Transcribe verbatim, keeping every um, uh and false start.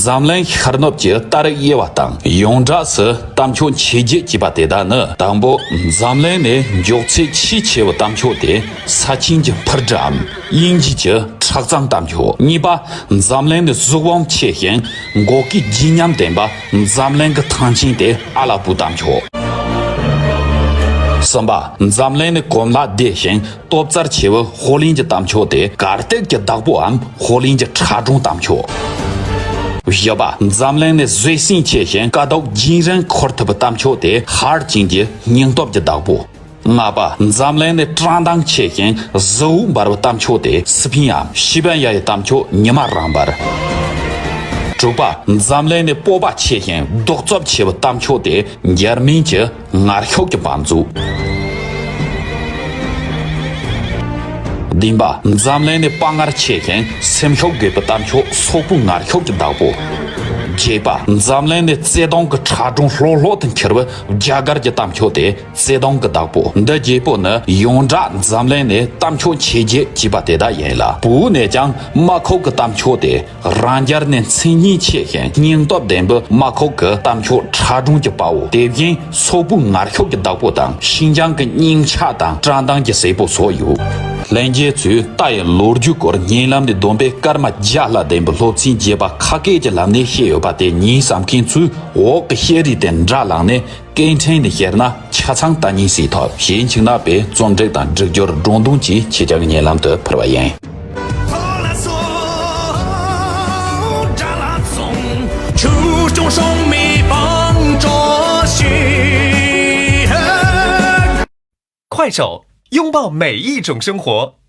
འཛམ་གླིང་ཤར་ནུབ་ཀྱི་ཏཱ་རིག་དབྱེ་བ་དང་ཡོངས་གྲགས་སུ་གཏམ་ཕྱོགས་མཆེད་བརྒྱད་ཅེས་པ་དེ་དག་ནི། དང་པོ། འཛམ་གླིང་ནས་མགྱོགས་ཚད་ཆེས་ཆེ་བའི་གཏམ་ཕྱོགས་དེ་ས་ཆེན་གྱི་འཕུར་གྲུའམ་དབྱིན་ཇི་གྱི་ཁྲག་གཙང་གཏམ་ཕྱོགས། གཉིས་པ། འཛམ་གླིང་ནས་གཟུགས་བང་ཆེ་ཞིང་མགོ་སྐོར་བརྗིད་ཉམས་ལྡན་པ་འཛམ་གླིང་གི་ཐང་ཆེན་དེ་ཨ་ལ་པུའུ་གཏམ་ཕྱོགས། གསུམ་པ། འཛམ་གླིང་ནས་གོམ་ལག་བདེ་ཞིང་སྟོབས་རྩལ་ཆེ་བའི་ཧོ་ལན་གྱི་གཏམ་ཕྱོགས་དེ་གར་སྟེགས་ཀྱི་བདག་པོའམ་ཧོ་ལན་གྱི་ཁྲ་གྲུང་གཏམ་ཕྱོགས། བཞི་པ། འཛམ་གླིང་ནས་བཟོད་བསྲན་ཆེ་ཞིང་དཀའ་སྡུག་རྒྱུན་རིང་འཁོར་ཐུབ་པའི་གཏམ་ཕྱོགས་དེ་ཧར་ཅིན་གྱི་སྙིང་སྟོབས་ཀྱི་བདག་པོ། ལྔ་པ། འཛམ་གླིང་ནས་བཀྲག་མདངས་ཆེ་ཞིང་གཟི་འོད་འབར་བའི་གཏམ་ཕྱོགས་དེ་སི་ཕིང་ཡམ་ཤི་བན་ཡ་ཡི་གཏམ་ཕྱོགས་ཉི་མ་རང་འབར། དྲུག་པ། འཛམ་གླིང་ནས་སྤོབས་པ་ཆེ་ཞིང་གདུག་རྩུབ་ཆེ་བའི་གཏམ་ཕྱོགས་དེ་འཇར་མན་གྱི་ངར་ཤུགས་ཀྱི་བང་མཛོད། བདུན་པ། འཛམ་གླིང་ནས་དཔའ་ངར་ཆེ་ཞིང་སེམས་ཤུགས་རྒུད་པའི་གཏམ་ཕྱོགས་སོག་པོའི་ངར་ཤུགས་ཀྱི་བདག་པོ། བརྒྱད་པ། འཛམ་གླིང་ནས་བརྩེ་དུང་གི་ཁྲ་གྲུང་ལྷོད་ལྷོད་དུ་འཁྱིལ་བའི་རྒྱ་གར་གྱི་གཏམ་ཕྱོགས་དེ་བརྩེ་དུང་གི་བདག་པོ། འདི་བརྒྱད་པོ་ནི་ཡོངས་གྲགས་འཛམ་གླིང་ནས་གཏམ་ཕྱོགས་མཆེད་བརྒྱད་ཅེས་པ་དེ་དག་ཡིན་ལ། བོད་ནས་ཀྱང་དམག་ཁུལ་གྱི་གཏམ་ཕྱོགས་དེ། རང་རྒྱལ་ནས་མཚན་སྙན་ཆེ་ཞིང་སྙིང་སྟོབས་ལྡན་པའི་དམག་ཁུལ་གྱི་གཏམ་ཕྱོགས་ཁྲ་གྲུང་གི་དཔའ་བོ། དེ་བཞིན་སོག་པོའི་ངར་ཤུགས་ཀྱི་བདག་པོ་དང་ཤིན་ཅང་གི་སྙིང་ཆགས་དང་བཀྲག་མདངས་ཀྱི་སྲས་པོ་སོགས་ཡོད། ལྷན་རྒྱས་ཚོས་རྟ་ཡི་ལོ་རྒྱུས་སྐོར་བརྙན་ལམ་ནས་བསྡོམས་པས་སྐར་མ་བརྒྱ་ལྷག་ལྡན་པའི་སློབ་ཚན་རྒྱས་པ་ཁ་སྐད་ཀྱི་ལམ་ནས་བཤད་ཡོད་པ་དེ་ཉན་བསམ་མཁན་ཚོས་འོག་གི་བཤད་རིས་དེ་འདྲ་བླངས་ནས་སྐད་འཕྲིན་ནས་བཤད་ན་ཆ་ཚང་ལྟ་ཉན་སྲིད་ཐོབ། གཞན་ཕྱི་ནང་པའི་རྩོམ་སྒྲིག་དང་སྒྲིག་སྦྱོར་སྒྲོན་གདོང་གིས་ཁྱེད་ཅག་གི་སྙན་ལམ་དུ་ཕུལ་བ་ཡིན། 快手，拥抱每一种生活。